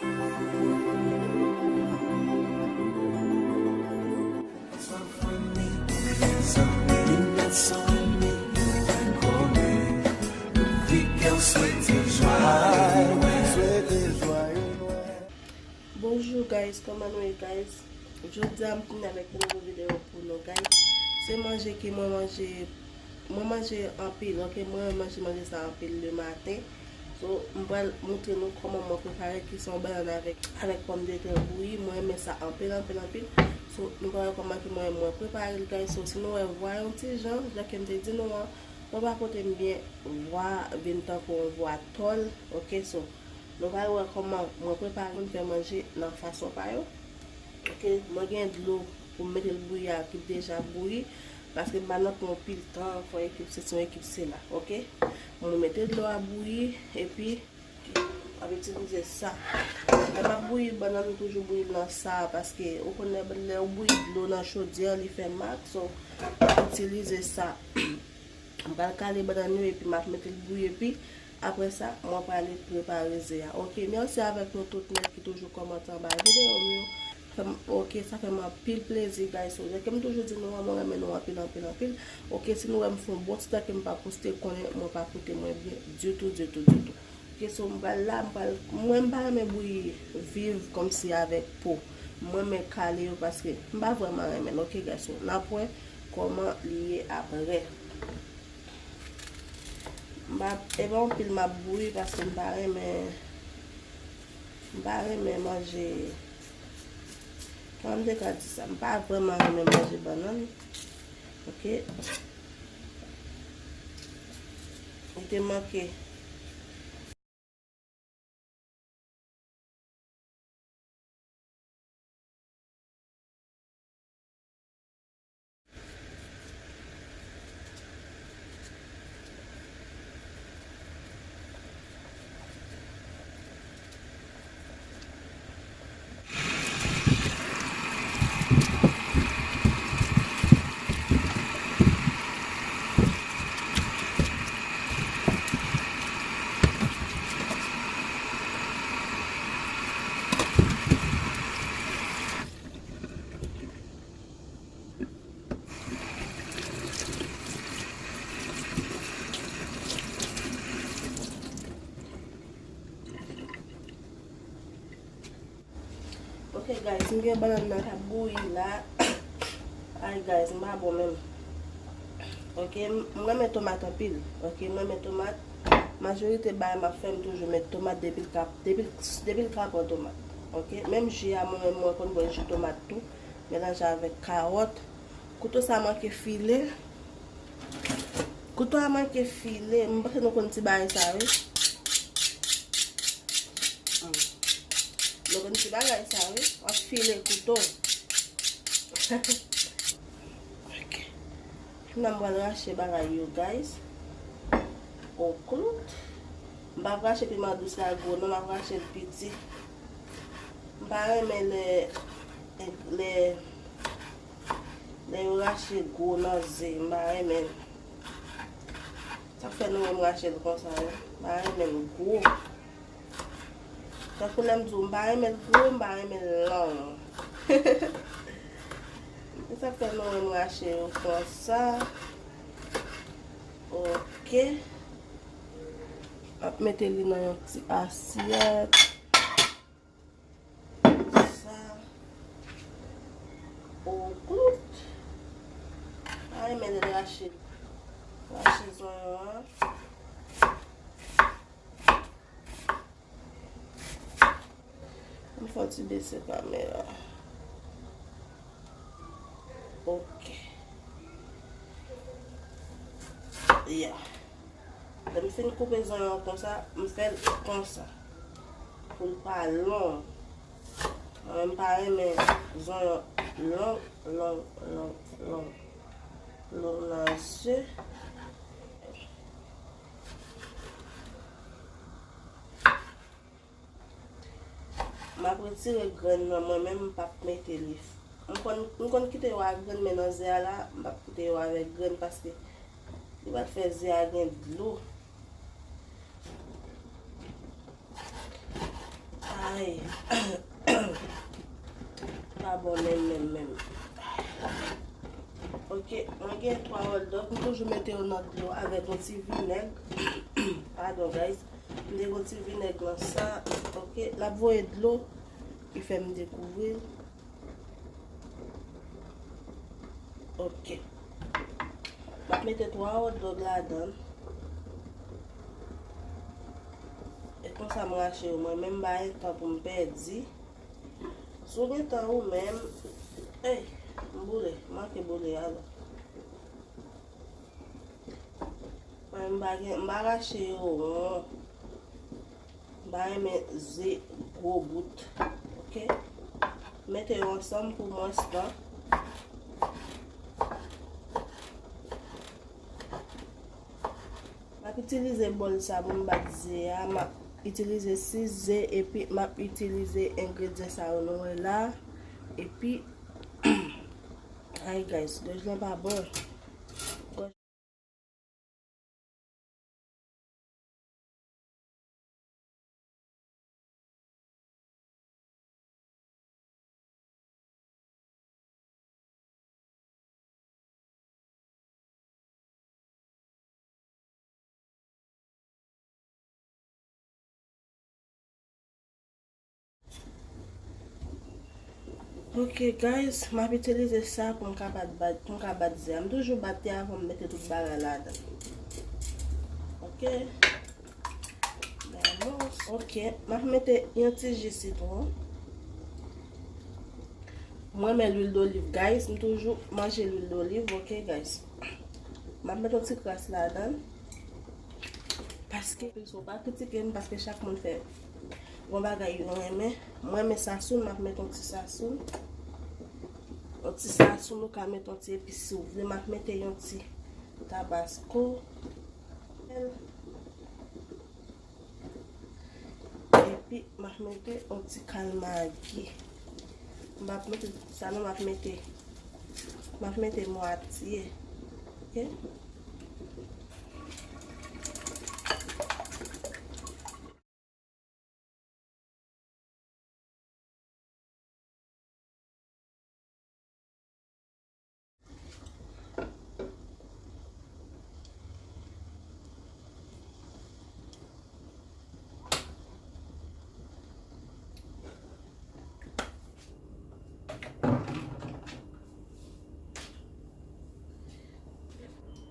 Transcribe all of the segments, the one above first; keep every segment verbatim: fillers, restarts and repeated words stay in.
Bonjou guys, kòman nou ye guys? Jodi a m vin avèk yon nouvo videyo pou nou guys. Se manje ke mwen manje, mwen manje anpil, ok? Mwen renmen manje manje sa anpil le maten. So, m pral montre nou kòman mwen prepare, ki se yon bannann avèk, avèk pòmdetè bouyi. Mwen renmen sa anpil, anpil, anpil. So, nou pral wè kòman ke mwen, mwen prepare l guys. So, si nou wè vwa yon ti jan, jan ke m te di nou an, mwen pa pote m byen, vwa vin tankou yon vwa tòl, ok? So, nou pral wè kòman mwen prepare moun fè manje nan fason pa yo. Ok, mwen gen dlo pou m mete l bouyi a ki deja bouyi, paske m pa nan pran pil tan, fò ekip sesi, ekip sela, ok? Mwen mete dlo a bouyi, epi m ap itilize sa. Lè m ap bouyi bannann, m toujou bouyi l nan sa, paske ou konn lè, lè ou bouyi dlo nan chodyè, li fè mak, so, m ap itilize sa. M pral kale bannann yo epi m ap mete l bouyi epi apre sa, mwen prale prepare ze a. Ok, mèsi avèk nou tout nèt ki toujou kòmante anba videyo m yo. Fè m, ok, sa fè m anpil plezi, guys. So, jan ke m toujou di nou an, mwen renmen nou anpil, anpil, anpil. Ok, si nou wè m fè yon bon ti tan ke m pa poste, konnen mwen pa koute mwen byen ditou, ditou, ditou. Ok, so, m pral la, m pral, mwen m pa renmen bouyi viv kòmsi avèk po. Mwen renmen kale yo paske m pa vrèman renmen l, ok, guys. So, n ap wè kòman li ye apre. M pa, e pa anpil m ap bouyi paske m pa renmen, m pa renmen manje, kòman m te ka di sa, m pa vrèman renmen manje bannann, ok? Li te manke. Ok guys, m gen bannann nan k ap bouyi la. Ay guys, m pa bon menm. Ok, m, m renmen tomat anpil. Ok, m renmen tomat. Majorite bagay m ap fè, m toujou met tomat depi l ka, depi l, depi l ka pran tomat. Ok, menm ji a, mwen menm mwen konn bwè ji tomat tou, melanje avèk kawòt. Kouto sa manke file. Kouto a manke file. M panse nou konn ti bagay sa, wi. Hmm. Nou konn ti bagay sa, wi. W ap file kouto. Ok. Kounya m pral rache bagay yo, guys. Oklout. M p ap rache piman dous la gwo, non, m ap rache l piti. M pa renmen lè, lè Lè yo rache gwo nan ze, m pa renmen l. Sa k fè nou wè m rache l konsa, wi. M pa renmen l gwo. Tankou lè m di w, m pa renmen l gwo, m pa renmen l long. Se sa k fè nou wè m rache yo konsa. Ok. M ap mete li nan yon ti asyèt. Sa. Oklout. Pa renmen lè l rache. Rache zonyon an. M fè ti bese kamera. Ok. Ya. Lè m fin koupe zonyon an konsa, m fè l konsa. Pou l pa long. Mwen menm pa renmen zonyon long, long, long, long. Long nan ze. M ap retire grenn nan, mwen menm m p ap mete li. M konn, m konn kite yo ak grenn, men nan ze a la, m p ap kite yo avèk grenn paske li pral fè ze a gen dlo. Ay, Ay. Pa bon menm, menm, menm. Ok, mwen gen twa hot dog, m toujou mete yo nan dlo avèk yon ti vinèg. Padon, guys. M te gen yon ti vinèg nan sa. Ok, l ap voye dlo. Li fè m dekouvri l. Ok. M ap mete twa hot dog ladan. E konsa m rache yo. Mwen menm m pa gen tan pou m pèdi. Si w gen tan ou menm, ey, m boule, m manke boule a la. Mwen m pa gen, m pa rache yo won. M pa renmen ze gwo bout. Ok? Mete yo ansanm pou mwens tan. M ap itilize bòl sa pou m bat ze a. M ap itilize sis ze epi m ap itilize engredyan sa yo nou wè la. Epi, ay guys, gòj lan pa bon. Ok, guys, m ap itilize sa pou m ka bat, bat, pou m ka bat ze a. M toujou bat li avan m mete tout bagay ladan. Ok. Ok, m ap mete yon ti ji sitwon. Mwen renmen lwil doliv, guys. M toujou manje lwil doliv, ok, guys. M ap mete yon ti kras ladan. Paske, so pa kritike m, paske chak moun fè yon bagay yo renmen. Mwen renmen sasoun, m ap mete yon ti sasoun. Yon ti sasoun, ou ka mete yon ti epis si w vle. M ap mete yon ti tabasko. Epi, m ap mete yon ti kal magi. M p ap mete tout sa non, m ap mete, m ap mete mwatye. Ok?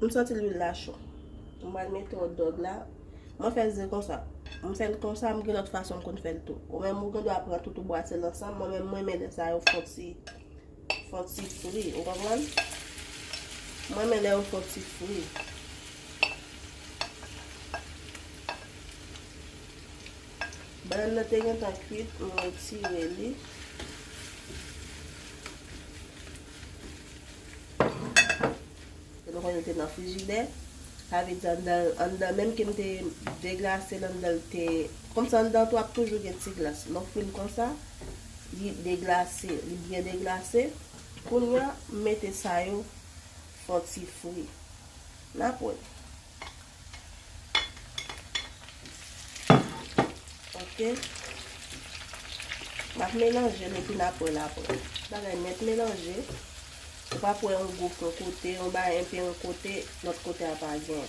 M santi lwil la cho. M pral mete hot dog la. Mwen fè ze konsa. M fè l konsa, m gen lòt fason m konn fè l tou. Ou menm ou gen dwa pran tout ou bwase l ansanm. Mwen menm mwen renmen lè sa yo fon ti, fon ti fri. Ou konprann? Mwen renmen lè yo fon ti fri. Bannann nan te gentan kwit, m retire li. Nou konnen l te nan frijidè. Sa vle di anndan, anndan menm ke m te deglase l, anndan l te, kòmsi anndan tou ap toujou gen ti glas. Lè w fri l konsa, li deglase, li byen deglase. Kounye a, m mete sa yo fè yon ti fri. N ap wè. Ok. M ap melanje l epi n ap wè l apre. Bagay nèt melanje. Ou p ap wè yon gouf yon kote, yon bagay enpe yon kote, lòt kote a pa gen.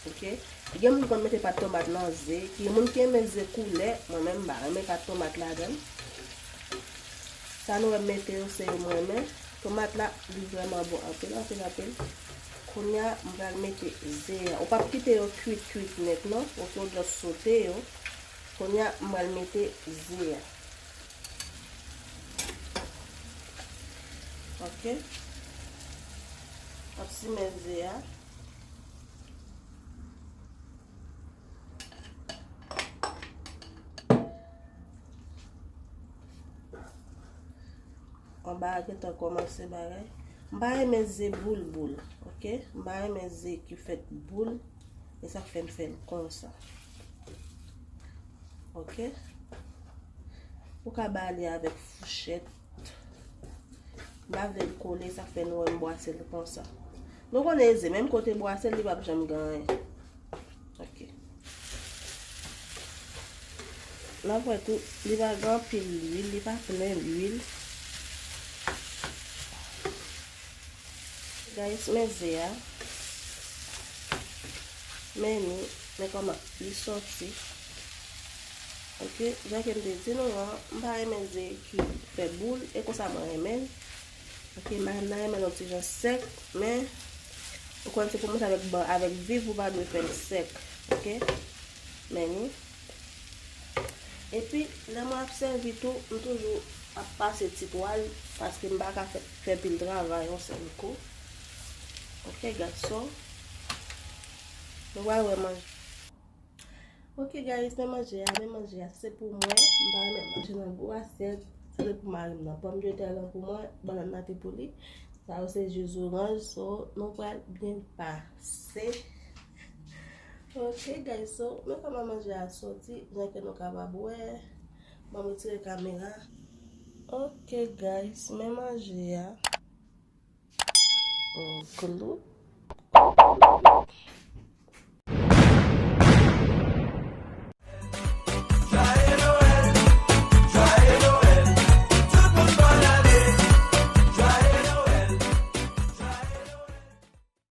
Ok. Gen moun konn mete pat tomat nan ze. Gen moun ki renmen ze koulè, mwen menm m pa renmen pat tomat ladan l. Sa nou wè m mete yo, se yo m renmen. Tomat la, li vrèman bon anpil, anpil, anpil. Kounye a, m pral mete ze a. Ou p ap kite yo kwit, kwit nèt, non. Ok, ou just sote yo. Kounye a, m pral mete ze a. Ok. M ap simen ze a. Anba a gentan kòmanse bagay. M pa renmen ze boul boul, ok? M pa renmen ze ki fèt boul. E sa k fè m fè l konsa. Ok? Ou ka bale avèk fouchèt. M pa vle l kole, sa k fè nou wè m bwase l konsa. Nou konnen ze, menm kote bwase l, li p ap janm gen anyen. Ok. N ap wè tou, li pa gen anpil lwil, li pa plen lwil. Guys, men ze a. Men ni, men kòman li sòti. Ok, jan ke m te di nou an, m pa renmen ze ki fè boul, e konsa mwen renmen l. Ok, m nan renmen l yon ti jan sèk, men ou konn se pou manje avèk ban, avèk viv, ou pa dwe fè l sèk. Ok, men ni. Epi, lè mwen ap sèvi tou, m toujou ap pase ti twal, paske m pa ka fè, fè pil travay yon sèl kou. Ok, guys, so, nou pral wè manje. Ok, guys, men manje a, men manje a, se pou mwen. M pa renmen manje nan gwo asyèt. Sa se pou mari m nan. Pòmdetè lan pou mwen, bannann nan te pou li. Sa yo se ji zoranj, so, nou pral byen pase. Ok, guys, so, men kòman manje a sòti, jan ke nou kapab wè. Ban m retire kamera. Ok, guys, men manje a. Oh, glou.